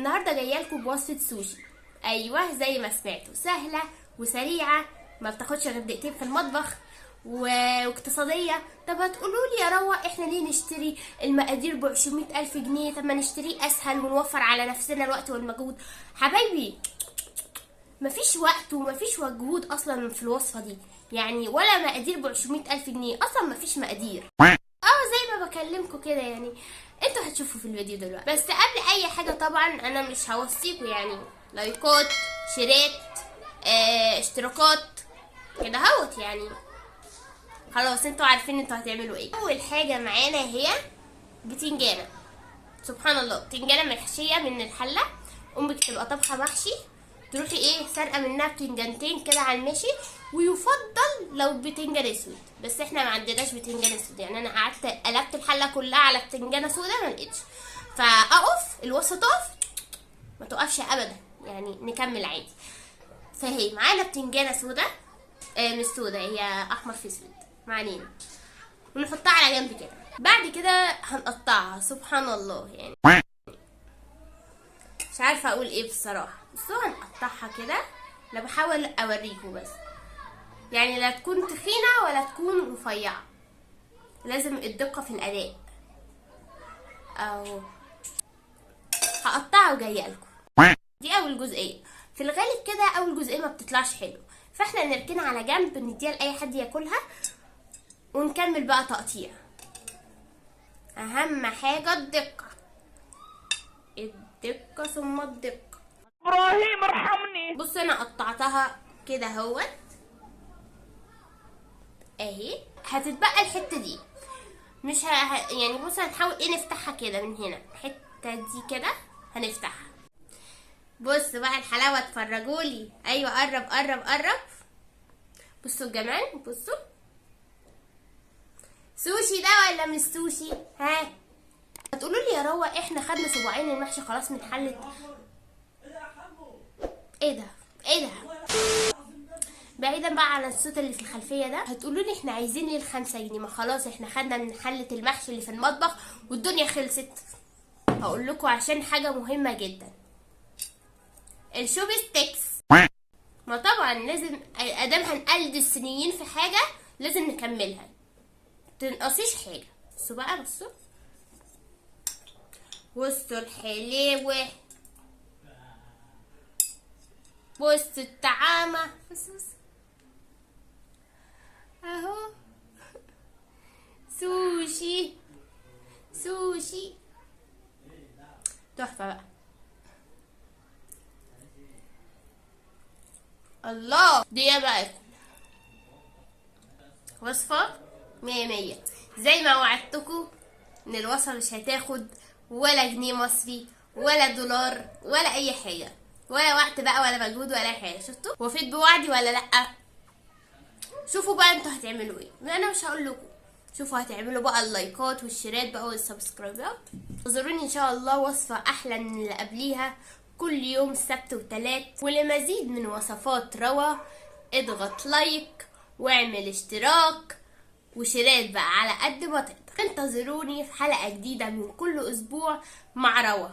النهارده جاية لكم بوصفه سوشي. ايوه زي ما سمعتوا، سهلة وسريعة، ما بتاخدش غير دقيقتين في المطبخ واقتصادية. طب هتقولوا لي يا روى احنا ليه نشتري المقادير ب 200,000 جنيه؟ طب ما نشتريه اسهل ونوفر على نفسنا الوقت والمجهود. حبايبي مفيش وقت ومفيش مجهود اصلا في الوصفة دي، يعني ولا مقادير ب 200,000 جنيه، اصلا مفيش مقادير. زي ما بكلمكم كده يعني، انتوا هتشوفوا في الفيديو دلوقتي. بس قبل اي حاجة طبعا انا مش هوصيكم يعني لايكات، شيرات، اشتراكات كده اهوت، يعني خلاص انتوا عارفين انتوا هتعملوا ايه. اول حاجة معانا هي بتنجانه. سبحان الله، بتنجانه محشيه من الحلة، امك تبقى طبخه محشي تروحي ايه سارقه منها بتنجانتين كده على الماشي، ويفضل لو بتنجان اسود، بس احنا ما عندناش بتنجان اسود، يعني انا قعدت قلبت الحلة كلها على بتنجانه سودا ما لقيتش، فاقف الوصفة تقف، ما تقفش ابدا، يعني نكمل عادي. فهي معانا بتنجانه سودا، مش سودا، هي احمر في اسود، معانينا، ونحطها على جنب كده. بعد كده هنقطعها. سبحان الله، يعني مش عارفه اقول ايه بصراحة، بس هو هنقطعها كده. انا بحاول اوريكم بس، يعني لا تكون تخينة ولا تكون رفيعة، لازم الدقة في الاداء. اهو هقطعها وجاية لكم. دي اول جزئية. في الغالب كده اول جزئية ما بتطلعش حلو، فاحنا نركنها على جنب، نديها لاي حد ياكلها، ونكمل بقى تقطيع. اهم حاجة الدقة، الدقة ثم الدقة. ابراهيم ارحمني. بص انا قطعتها كده اهوت اهي، هتتبقى الحتة دي مش يعني بص هنحاول ايه نفتحها كده من هنا، الحتة دي كده هنفتحها. بص بقى الحلاوة، اتفرجولي. ايوه قرب قرب قرب، بصوا الجمال، بصوا سوشي ده ولا مش سوشي؟ ها هتقولوا لي يا روى احنا خدنا صباعين المحشي خلاص من حله. ايه ده ايه ده؟ بعيدا بقى على الصوت اللي في الخلفية ده، هتقولوا لي احنا عايزين ايه ال5 جنيه؟ ما خلاص احنا خدنا من حله المحشي اللي في المطبخ والدنيا خلصت. هقول لكم عشان حاجة مهمة جدا، ال chopsticks. ما طبعا لازم ادام هنقلد الصينيين في حاجة لازم نكملها، تنقصيش حاجة. بصوا بقى، بصوا بصوا الحلاوة، بصوا الطعامه، بصوا بصوا اهو سوشي سوشي تحفة بقى. الله، دي بقى وصفه 100 100. زي ما وعدتكم ان الوصفة مش هتاخد ولا جنيه مصري ولا دولار ولا اي حاجة، ولا وقت بقى ولا مجهود ولا حاجة. شفتوا وفيت بوعدي ولا لا؟ شوفوا بقى انتوا هتعملوا ايه، انا مش هقول لكم. شوفوا هتعملوا بقى اللايكات والشيرات بقى والسبسكرايبات. انتظروني ان شاء الله وصفه احلى من اللي قبليها كل يوم سبت وتلات. ولمزيد من وصفات روى اضغط like واعمل اشتراك وشيرات بقى على قد ما تقدر. انتظروني في حلقة جديدة من كل اسبوع مع روى.